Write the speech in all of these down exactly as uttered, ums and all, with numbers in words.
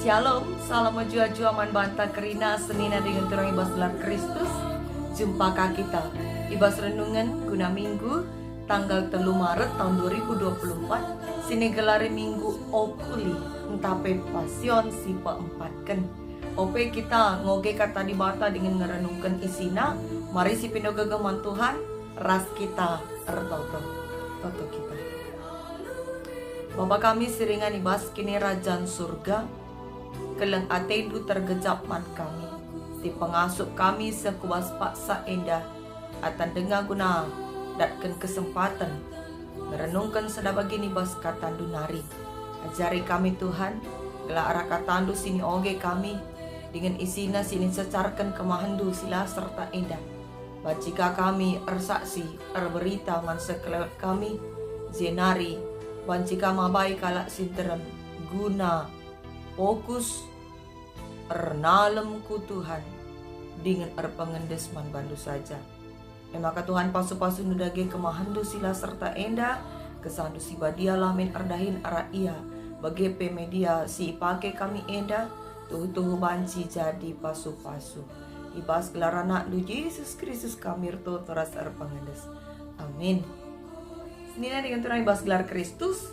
Shalom, salam mejuah-juah man banta kerina senina dingen turang i bas gelar Kristus. Jumpa ka kita i bas renungen guna Minggu tanggal telu Maret tahun dua ribu dua puluh empat, si nigelari Minggu Okuli, ntah pe Pasion si peempatken. Ope kita ngoge Kata Dibata dingen ngerenungken isina, mari sipindo gegeh man Tuhan, ras kita ertoto. Toto kita. Bapa kami si ringan i bas Kinirajan Surga, keleng ateNdu tergejap man kami, si pengasup kami seh ku bas paksa enda, atan denga guna datken kesempaten ngerenungken sada bagin i bas KataNdu nari. Ajari kami, Tuhan, gelah arah KataNdu si nioge kami, dingen isina si nicecarken kemahenNdu si la serta enda. Banci ka kami ersaksi, erberita man sekelewet kami, jenari banci ka mabai kalak si nterem guna fokus ernalem ku Tuhan dingen erpengendes man bandu saja. E maka Tuhan, pasu-pasuNdu dage kemahenNdu si la serta enda, KesahNdu si Badia la min erdahin arah ia, bage pe media si ipake kami enda, tuhu-tuhu banci jadi pasu-pasu. I bas gelar AnakNdu Jesus Kristus kami ertoto ras erpengendes. Amin. Senina dingen turang i bas gelar Kristus,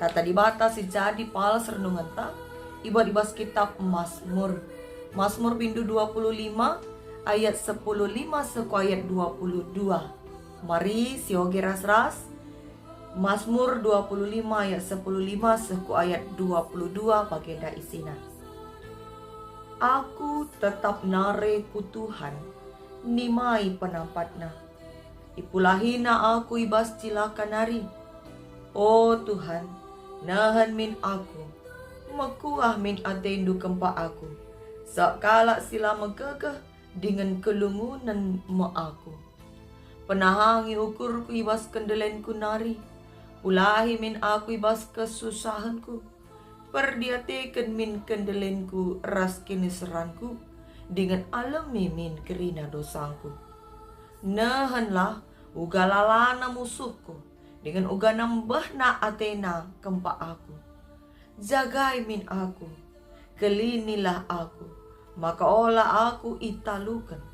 Kata Dibata si jadi pals renungenta ibuat i bas kitab Masmur. Masmur bindu dua puluh lima ayat sepuluh lima seh ku ayat dua puluh dua. Mari sioge ras-ras. Masmur dua puluh lima ayat sepuluh lima seh ku ayat dua puluh dua bagenda isina. Aku tetap nare ku Tuhan, nimai penampatNa. Ipulahina aku i bas cilaka nari. O Tuhan, nehen min aku, mekuah min ateNdu kempak aku, seh kalak si la megegeh dingen kelungunen me aku. Penahangi ukurku i bas kendelenku nari, pulahi min aku i bas kesusahenku. Perdiateken min kendelenku ras kiniseranku, dingen alemi min kerina dosangku. Nehenlah uga lalana musuhku, dingen uga nembehna atena kempak aku. Jagai min aku, kelinilah aku, maka ola aku italuken.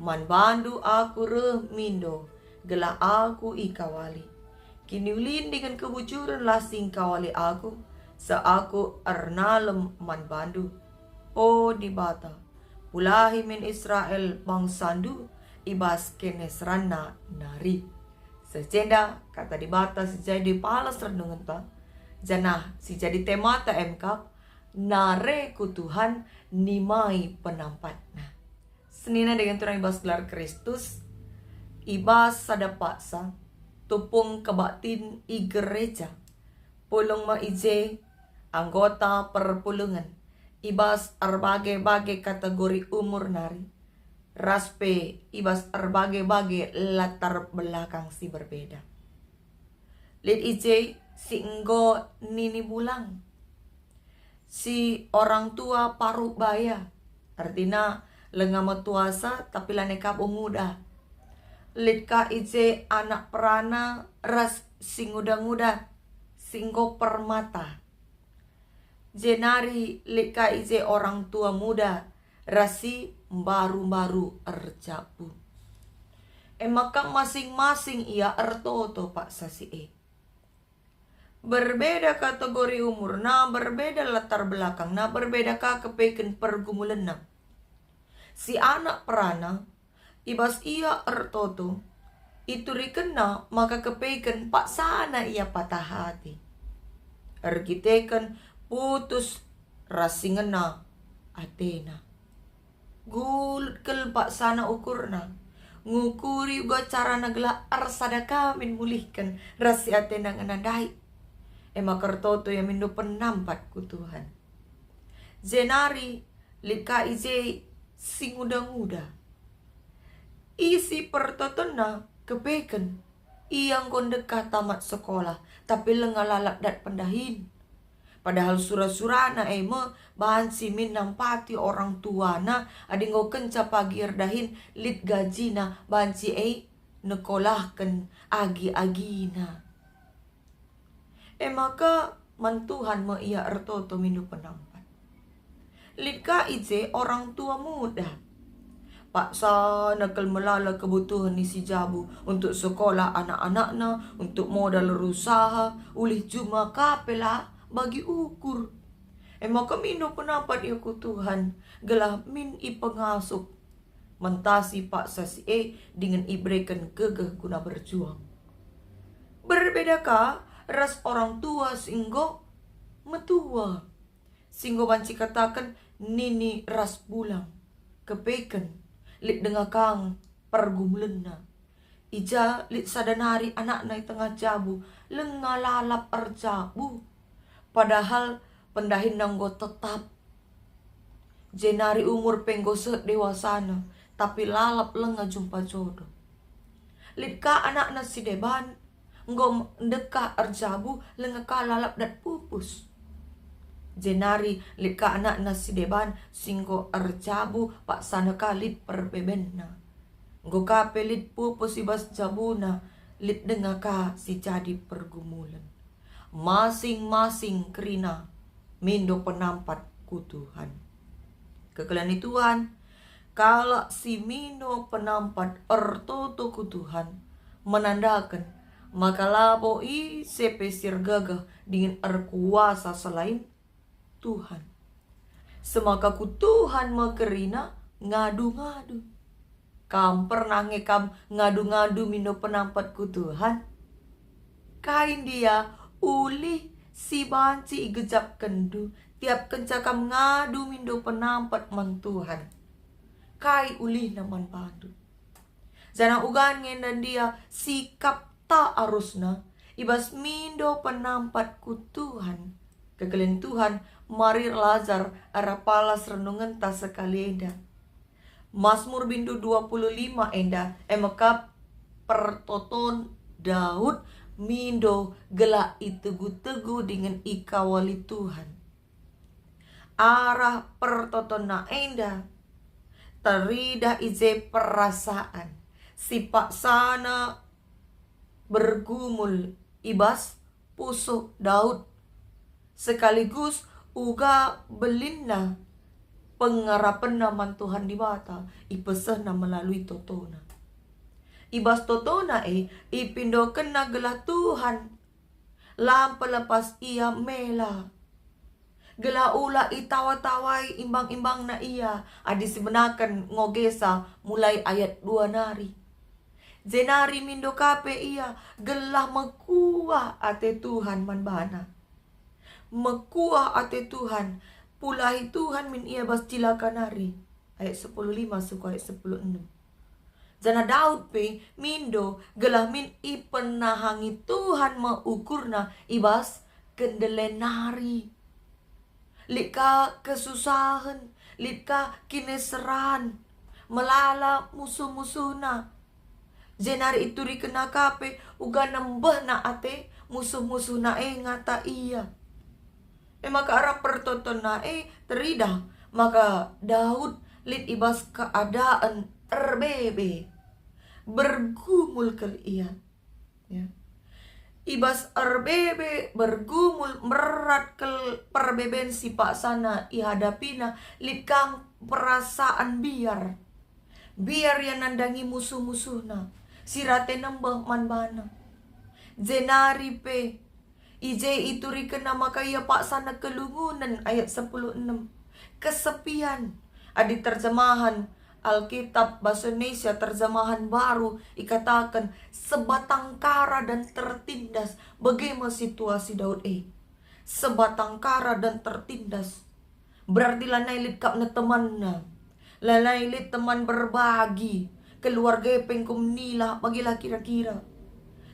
Man bandu aku reh mindo, gelah aku ikawali. Kiniulin dingen kebujuren la si ngkawali aku, seh aku ernalem man bandu. O Dibata, pulahi min Israel bangsandu i bas kiniseranna nari. Seh enda Kata Dibata si jadi pals renungenta, janah si jadi temata e me kap, nare ku Tuhan nimai penampatna. Senina dengan turang i bas gelar Kristus, i bas sada paksa, tupung kebaktin i gereja. Pulung me i je anggota perpulungen i bas erbage-bage kategori umur nari, ras pe i bas erbage-bage latar belakang si berbeda. Lit i je si enggo nini bulang, si orang tua paruh baya, artina langa metuasa tapi lanai kap nguda. Lit ka i je anak perana ras si nguda-nguda, si enggo permata. Jenari lit ka i je orang tua muda ras si mbaru-mbaru erjabu. E maka masing-masing ia ertoto paksa si e. Berbeda kategori umurna, berbeda latar belakangna, berbeda ka kepeken pergumulenna. Si anak perana, i bas ia ertoto, iturikenna maka kepeken paksana ia patah ate. Erkiteken putus ras si ngena atena. Gulut kal paksana ukurna, ngukuri uga carana gelah ersada ka min mulihken ras si atena ngena ndai. E maka ertoto ia mindo penampat ku Tuhan. Jenari lit ka i je si nguda-nguda. Isi pertotonna kepeken ia enggo ndekah tamat sekolah, tapi langa lalap dat pendahin. Padahal sura-surana e me banci min nampati orang tuana adi enggo kenca pagi erdahin lit gajina banci e nekolahken agi-agina. E maka man Tuhan me ia ertoto mindo penampat. Lit ka i je orang tua muda. Paksana kal melala kebutuhen ni si jabu untuk sekolah anak-anakna, untuk modal rusaha, ulih juma ka pe la bagi ukur. E maka mindo penampat ia ku Tuhan, gelah min ipengasup. Mentasi paksa si e dingen ibereken gegeh guna berjuang. Berbeda ka ras orang tua si enggo metua, si enggo banci kataken nini ras bulang, kepeken, lit denga kang pergumulenna. I ja lit sada nari anakna i tengah jabu, lenga lalap erjabu. Padahal pendahinna enggo tetap. Jenari umur pe enggo seh dewasana, tapi lalap lenga jumpa jodoh. Lit ka anakna si deban, enggo ndekah erjabu, lenga ka lalap dat pupus. Jenari lit ka anakna si deban si enggo erjabu, paksana ka lit perbebenna. Enggo ka pe lit pupus i bas jabuna, lit denga ka si jadi pergumulen. Masing-masing kerina mindo penampat ku Tuhan. Kekelen ni Tuhan, kalak si mindo penampat ertoto ku Tuhan menandaken maka labo ise pe si ergegeh dingen erkuasa selain Tuhan. Semaka ku Tuhan me kerina ngadu-ngadu. Kam pernah nge kam ngadu-ngadu mindo penampat ku Tuhan? Kai ndia ulih si banci igejapkenndu tiap kenca kam ngadu mindo penampat man Tuhan? Kai ulihna man bandu? Janah uga nge enda ndia sikapta arusna i bas mindo penampat ku Tuhan. Kekelen Tuhan, mari erlajar arah palas renungenta sekali enda. Masmur bindu dua puluh lima enda, e mekap pertoton Daud mindo gelah itegu-tegu dingen ikawali Tuhan. Arah pertotonna enda, teridah i je perasaan si paksana bergumul i bas pusuh Daud, sekaligus uga belinna pengarapenna man Tuhan Dibata ipesehna melalui totona. I bas totona e, ipindokenna gelah Tuhan la mpelepas ia mela, gelah ula itawa-tawai imbang-imbangna ia, adi sibenaken ngogesa mulai ayat dua nari. Jenari mindo ka pe ia gelah mekuah ate Tuhan man bana. Mekuah ate Tuhan, pulahi Tuhan min ia bas cilaka nari. Ayat sepuluh lima seh ku ayat sepuluh enam. Janah Daud pe mindo gelah min ipenahangi Tuhan me ukurna i bas kendelen nari. Lit ka kesusahen, lit ka kiniseran, melala musuh-musuhna. Jenari iturikenna ka pe uga nembehna ate musuh-musuhna e ngata ia. E maka arah pertotonna e teridah maka Daud lit i bas keadaan erbebe, bergumul kal ia. Ya. I bas erbebe, bergumul, merat kal perbeben si paksana ihadapina, lit kang perasaan biar. Biar ia nandangi musuh-musuhna, si rate nembeh man bana. Jenari pe, i je iturikenna maka ia paksana kelungunen, ayat sepuluh enem. Kesepian. Adi terjemahan Alkitab bahasa Indonesia terjemahan baru ikataken sebatang kara dan tertindas. Bage me situasi Daud e. Sebatang kara dan tertindas. Berarti lanai lit kap nge temanna. Lanai lit teman berbagi. Keluarga e pe enggo menilah, bagelah kira-kira.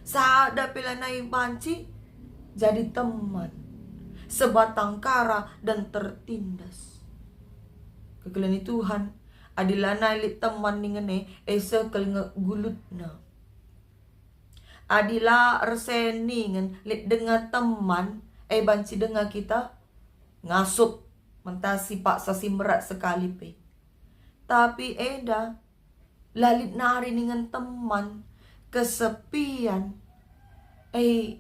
Sada pe lanai banci jadi teman. Sebatang kara dan tertindas. Kekelen ni Tuhan, adi lanai lit teman ningen e, e seh kal nge gulutna. Adi la ersen ningen lit denga teman, e banci denga kita ngasup mentasi paksa si mberat sekali pe. Tapi enda, la lit nari ningen teman, kesepian, e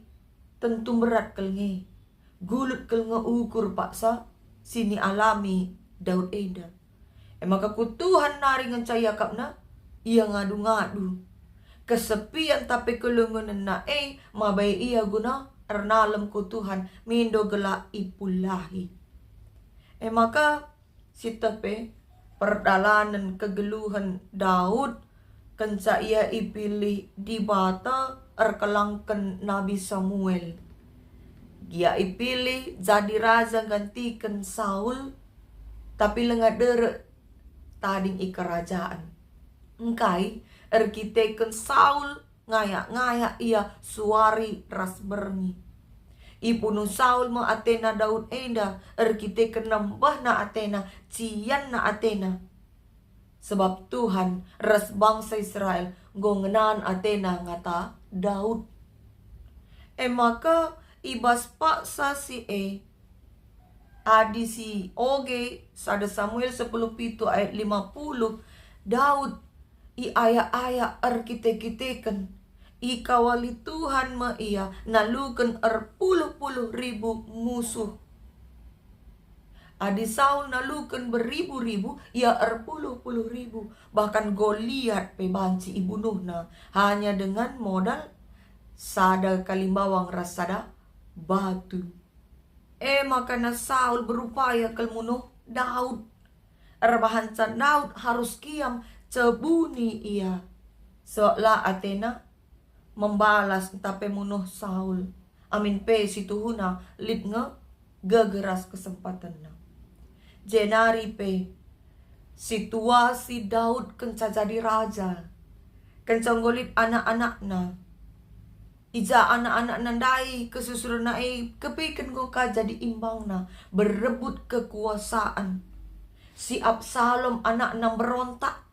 tentu mberat kal nge. Gulut kal nge ukur paksa si nialami Daud enda. E maka ku Tuhan nari ngenca iakapna, ia ngadu-ngadu. Kesepian tapi kelengenenna e mabai ia guna ernalem ku Tuhan mindo gelah ipulahi. E maka, sieteh pe perdalanen kegeluhen Daud kenca ia ipilih Dibata erkelangken Nabi Samuel. Gia ipilih jadi raja nggantiken Saul, tapi langa derek tading i kerajaen. Engkai erkiteken Saul ngayak-ngayak ia suari ras berngi. Ibunuh Saul me atena Daud enda erkiteken nembehna atena, cianna atena. Sebab Tuhan ras bangsa Israel enggo ngenan atena ngata Daud. E maka i bas paksa si e, adi si oge, sada Samuel sepuluh pitu ayat lima puluh, Daud iayak-ayak erkite-kiteken. Ikawali Tuhan me ia naluken erpuluh-puluh ribu musuh. Adi Saul naluken beribu-ribu, ia erpuluh-puluh ribu. Bahkan Goliat pe banci ibunuhna hanya dengan modal sada kalimbawang ras sada batu. E maka na Saul berupaya kal munuh Daud. Erbahanca Daud harus kiam cebuni ia, sebab la atena membalas ntah pe munuh Saul, amin pe situhuna lit nge gegeras kesempatenna. Jenari pe situasi Daud kenca jadi raja, kenca enggo lit anak-anakna. I ja anak-anakna ndai kesusurenna e kepeken enggo ka jadi imbangna berebut kekuasaan. Si Absalom anakna mberontak,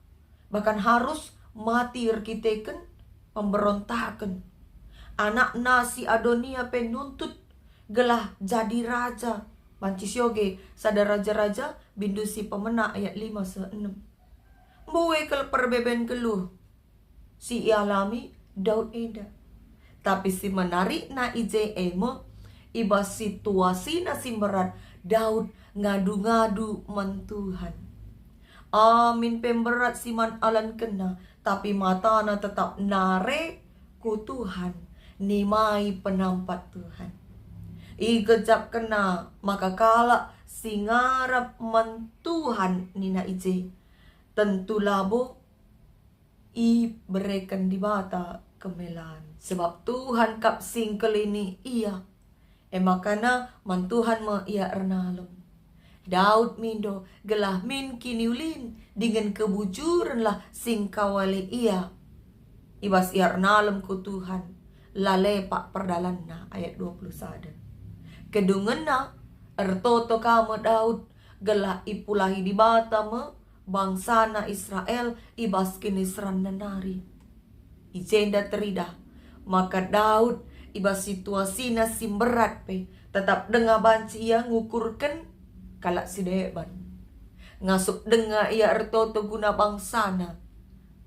bahkan harus mati erkiteken pemberontaken. Anakna si Adonia pe nuntut gelah jadi raja. Banci sioge sada Raja-raja bindu si pemena ayat lima seh enem. Mbue kal perbeben geluh si ialami Daud enda. Tapi si menarikna i je e me, i bas situasina si mberat, Daud ngadu-ngadu man Tuhan. Amin pe mberat si man alankenna, tapi matana tetap nare ku Tuhan, nimai penampat Tuhan. Igejapkenna maka kalak si ngarap man Tuhan nina i je, tentu labo ibereken Dibata kemelan, sebab Tuhan kap si ngkelini ia. E makana man Tuhan me ia ernalem. Daud mindo gelah min kiniulin dingen kebujurenlah si ngkawali ia. I bas ia ernalem ku Tuhan, la lepak perdalanna, ayat dua puluh sada. Kedungenna, ertoto ka me Daud gelah ipulahi Dibata me bangsana Israel i bas kiniseranna nari. I jenda teridah maka Daud i bas situasina si mberat pe tetap denga banci ia ngukurken kalak si deban. Ngasup denga ia ertoto guna bangsana.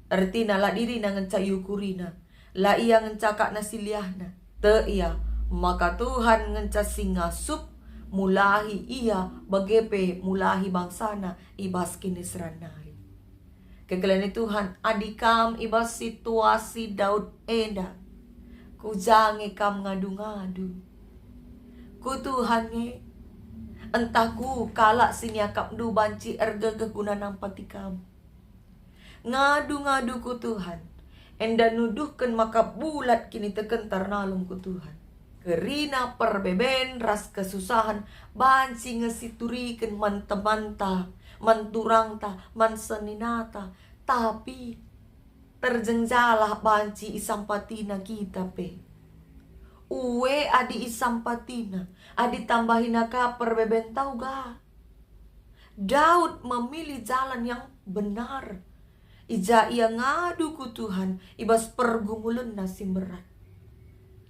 Ertina la dirina ngenca iukurina, la ia ngenca akapna si liahna. Tek ia maka Tuhan ngenca si ngasup mulahi ia bage pe mulahi bangsana i bas kiniseran nari. Kekelengen Tuhan, adi kam i bas situasi Daud enda, ku ja nge kam ngadu-ngadu? Ku Tuhan nge, ntah ku kalak si niakapndu banci ergegeh guna nampati kam? Ngadu-ngadu ku Tuhan, enda nuduhken maka bulat kinitekenta ernalem ku Tuhan. Kerina perbeben ras kesusahen banci nge situriken man temanta, man turangta, man seninata, tapi terjengjalah banci isampatina kita pe. Ue adi isampatina, adi tambahina ka perbebenta uga. Daud memilih jalan yang benar. I ja ia ngadu ku Tuhan i bas pergumulenna si mberat.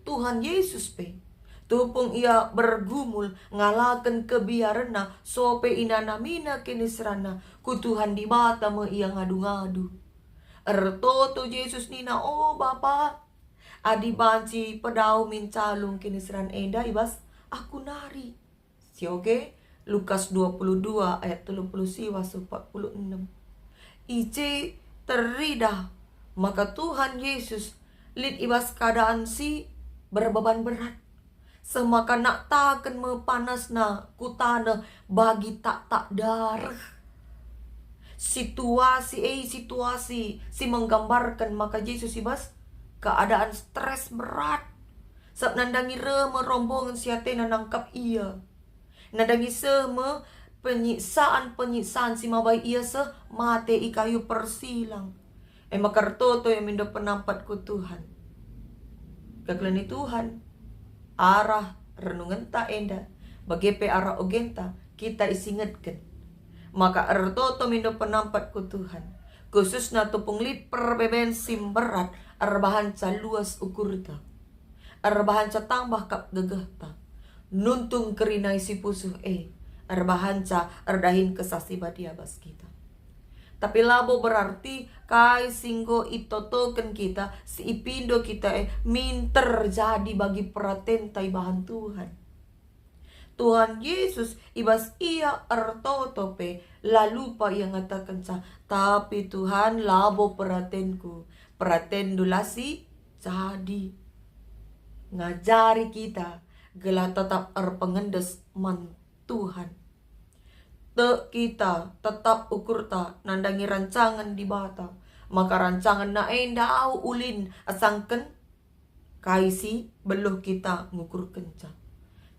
Tuhan Yesus pe tupung ia bergumul ngalaken kebiarenna, sope inanamina kiniseranna, ku Tuhan Dibata me ia ngadu-ngadu. Ertoto Jesus nina, "O Bapa, adi banci pedauh min calung kiniseran enda i bas aku nari." Sioge, Lukas dua puluh dua ayat telu puluh siwa seh empat puluh enam. I je teridah maka Tuhan Yesus lit i bas keadaan si berbeban berat. Semaka naktaken me panasna ku taneh bagi taktak dareh. Situasi e, situasi si menggambarken maka Jesus i bas keadaan stres berat. Sabap nandangi reh me rombongen si atena nangkap ia. Nandangi seh me penyiksaan-penyiksaan si mabai ia seh mate i kayu persilang. E maka ertoto ia mindo penampat ku Tuhan. Kekelengen Tuhan, arah renungenta enda, bage pe arah ogenta, kita isingetken maka ertoto mindo penampat ku Tuhan, khususna tupung lit perbeben si mberat erbahanca luas ukurta. Erbahanca tambah kap gegehta. Nuntung kerina isi pusuh e, erbahanca erdahin Kesah Si Badia bas kita. Tapi labo berarti kai si enggo itotoken kita, si ipindo kita e, minter jadi bagi peratenta ibahan Tuhan. Tuhan Yesus i bas ia ertoto pe la lupa ia ngatakenca, "Tapi Tuhan, labo peratenku, peratenndu la si jadi." Ngajari kita gelah tetap erpengendes man Tuhan. Tek kita tetap ukurta nandangi rancangen Dibata, maka rancangenNa enda au ulin asangken kai si beluh kita ngukurkenca.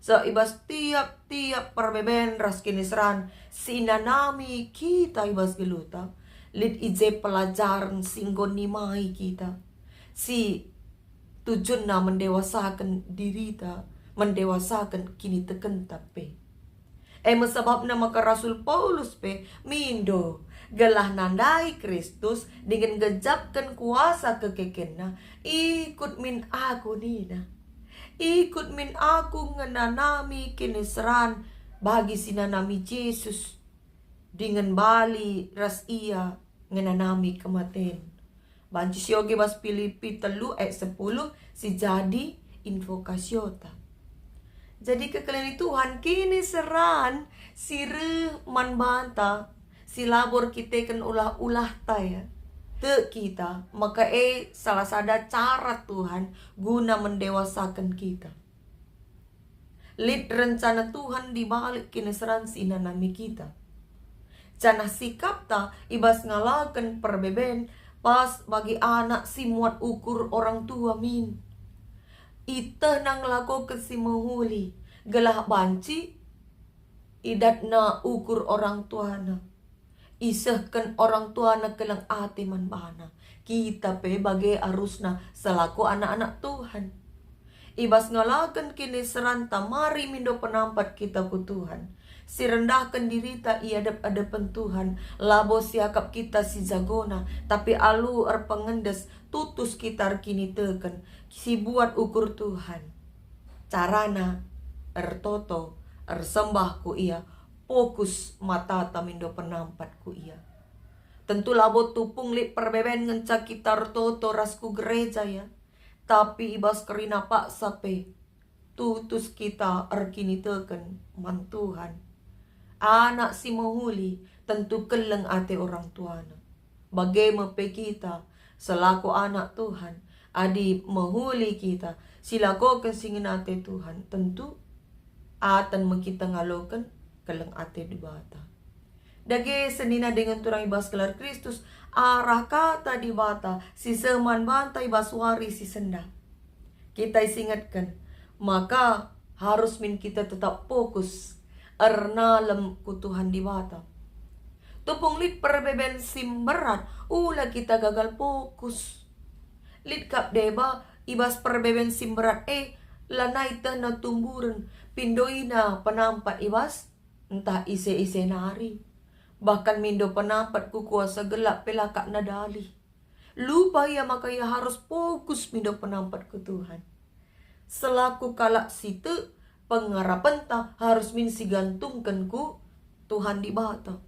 Seh i bas tiap-tiap perbeben ras kiniseran si inanami kita i bas geluhta, lit i je pelajaren si enggo nimai kita, si tujunna mendewasaken dirita, mendewasaken kinitekenta pe. E me sabapna maka Rasul Paulus pe mindo, gelah nandai Kristus dingen ngejapken kuasa kekekenNa, "Ikut min Aku," nina. "Ikut min Aku ngenanami kiniseran bagi si nanami Jesus, dingen bali ras Ia ngenanami kematen." Banci sioge bas Pilipi telu ayat sepuluh si jadi invokasiota. Jadi kekelengen Tuhan, kiniseran si reh man banta, si labo erkiteken ulah-ulahta, ya. Tek kita, maka e salah sada cara Tuhan guna mendewasaken kita. Lit rencana Tuhan di balik kiniseran si inanami kita. Janah sikapta i bas ngalaken perbeben pas bagi anak si muat ukur orang tua min. Itehna ngelakoken si mehuli, gelah banci idatna ukur orang tuana. Isehken orang tuana keleng ate man bana. Kita pe bage arusna selaku anak-anak Tuhan. I bas ngalaken kiniseranta mari mindo penampat kita ku Tuhan. Si rendahken dirita i adep-adepen Tuhan, labo siakap kita si jagona, tapi alu erpengendes, tutus kita erkiniteken, si buat ukur Tuhan. Carana, ertoto, ersembah ku Ia, fokus matata mindo penampat ku Ia. Tentu labo tupung lit perbeben ngenca kita ertoto ras ku gereja, ya. Tapi i bas kerina paksa pe, tutus kita erkiniteken man Tuhan. Anak si mehuli tentu keleng ate orang tuana. Bage me pe kita, selaku anak Tuhan, adi mehuli kita, silakoken si ngena ate Tuhan, tentu aten me kita ngaloken keleng ate Dibata. Dage senina dingen turang i bas gelar Kristus, arah kata Dibata si seh man banta i bas wari si sendah. Kita isingetken maka harus min kita tetap fokus ernalem ku Tuhan Dibata. Tupung lit perbeben si mberat, ula kita gagal fokus. Lit kap deba i bas perbeben si mberat e, lanai tehna tumburen, pindoina penampat i bas ntah ise-ise nari. Bahkan mindo penampat ku kuasa gelap pe la kap nadalih. Lupa ia maka ia harus fokus mindo penampat ku Tuhan. Selaku kalak si tek, pengarapenta harus min sigantungken ku Tuhan Dibata.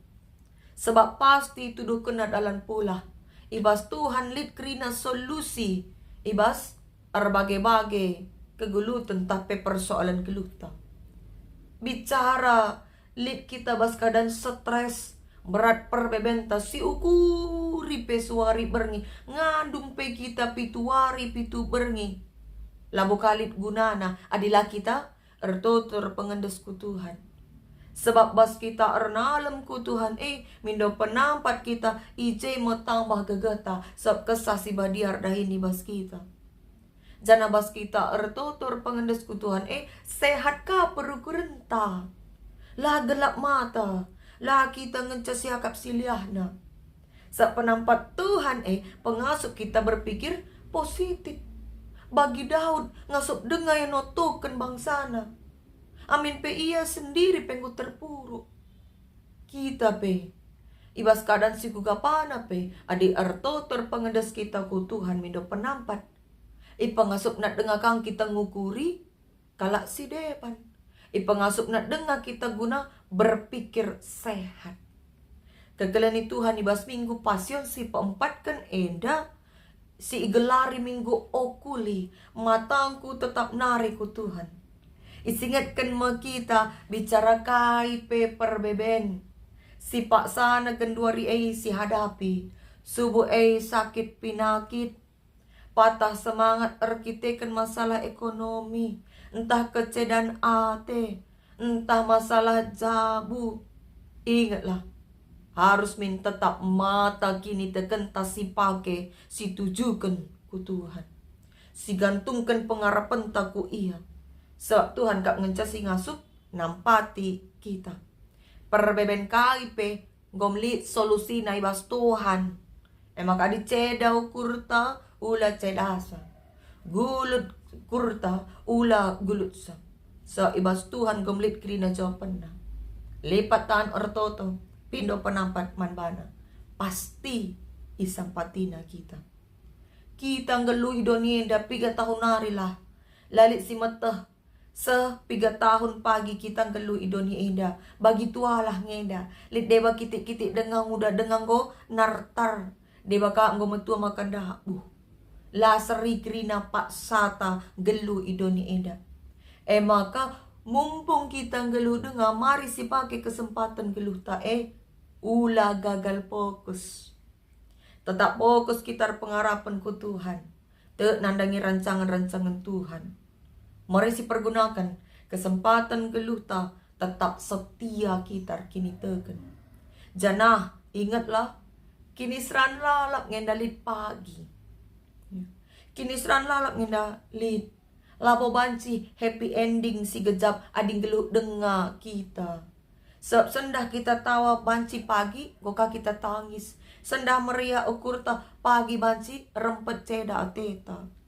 Sebab pasti ituduhkenna dalan pulah, i bas Tuhan lit kerina solusi i bas erbage-bage kegeluhenta ntah pe persoalan geluhta. Bicara Lit kita bas keadaan stres, berat perbebenta, siukuri pe suari berngi, ngandung pe kita pitu wari pitu berngi. Labo ka lit gunana adi la kita ertoto erpengendes ku Tuhan. Sebab bas kita ernalem ku Tuhan e, mindo penampat kita, i je me tambah gegehta, sebab Kesah Si Badia erdahin i bas kita. Janah bas kita ertoto erpengendes ku Tuhan e, sehat ka perukurenta. La gelap mata, la kita ngenca siakap si liahna. Sebab penampat Tuhan e pengasup kita berpikir positif. Bagi Daud, ngasup denga ia notoken bangsana. Amin pe ia sendiri pe enggo terpuruk. Kita pe, i bas keadaan si kuga pana pe, adi ertoto erpengendes kita ku Tuhan mindo penampat, ipengasupna denga kang kita ngukuri kalak si deban. Ipengasupna denga kita guna berpikir sehat. Kekelen ni Tuhan i bas Minggu Pasion si peempatken enda, si igelari Minggu Okuli, matangku tetap nari ku Tuhan. Isingetken me kita bicara kai pe perbeben. Sipaksana genduari e sihadapi, subuh e sakit pinakit, patah semangat erkiteken masalah ekonomi, ntah kecedan ate, ntah masalah jabu. Ingetlah, harus min tetap mata kinitekenta sipake, situjuken ku Tuhan, sigantungken pengarapenta ku Ia, sebab Tuhan kap ngenca si ngasup nampati kita. Perbeben kai pe enggo lit solusina i bas Tuhan. E maka adi ceda ukurta, ula cedasa. Gulut ukurta, ula gulutsa. Sebab i bas Tuhan enggo lit kerina jawapenna. Lipat tan ertoto, pindo penampat man baNa. Pasti isampatina kita. Kita nggeluh i doni enda piga tahun nari lah. La lit si meteh. Seh piga tahun pagi kita nggeluh i doni enda, bagi tualah ngenda. Lit deba kitik-kitik denga nguda denga enggo nartar, deba ka enggo metua maka ndabuh. La seri kerina paksata nggeluh i doni enda. E maka, mumpung kita nggeluh denga, mari sipake kesempaten nggeluhta e, ula gagal fokus. Tetap fokus kita erpengarapen ku Tuhan. Tek nandangi rancangen-rancangen Tuhan. Mari sipergunaken kesempaten nggeluhta tetap setia kita erkiniteken. Janah, ingetlah, kiniseran lalap ngenda lit pagi. Kiniseran lalap ngenda lit. Labo banci happy ending si gejap adi nggeluh denga kita. Sebab sendah kita tawa banci pagi, enggo ka kita tangis. Sendah meriah ukurta pagi banci rempet ceda ateta.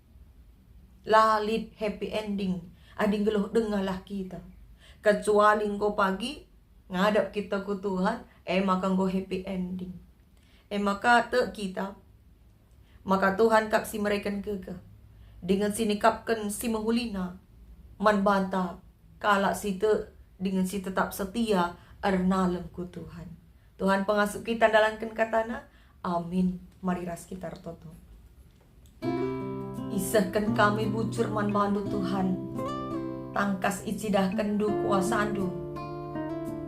La lit happy ending, adi nggeluh dengalah kita. Kecuali enggo pagi, ngadap kita ku Tuhan, e maka enggo happy ending. E maka tek kita, maka Tuhan kap si mereken gegeh, dingen si nikapken si mehulina man banta kalak si tek dingen si tetap setia ernalem ku Tuhan. Tuhan pengasup kita ndalanken katana. Amin. Mari ras kita ertoto. Isehken kami bujur man baNdu, Tuhan. Tangkas icidahkenNdu kuasaNdu.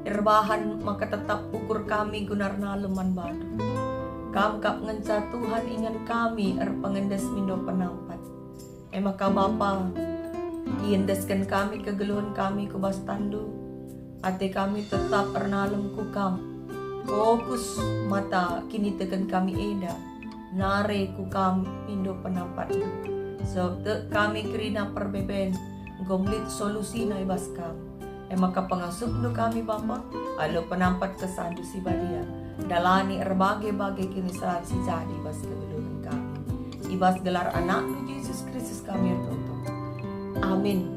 Erbahan maka tetap ukur kami guna ernalem man baNdu. Kam kap ngenca, Tuhan, ingan kami erpengendes mindo penampat. E maka Bapa, iendesken kami kegeluhen kami ku bas tanNdu. Ate kami tetap ernalem ku Kam. Fokus mata kiniteken kami enda nare ku Kam mindo penampatNdu. Sebab tek kami kerina perbeben, enggo lit solusina i bas Kam. E maka pengasupNdu kami Bapa, alu penampat kesanNdu si badia, ndalani erbage-bage kiniseran si jadi i bas kegeluhen kami. I bas gelar AnakNdu Jesus Kristus kami ertoto. Amin.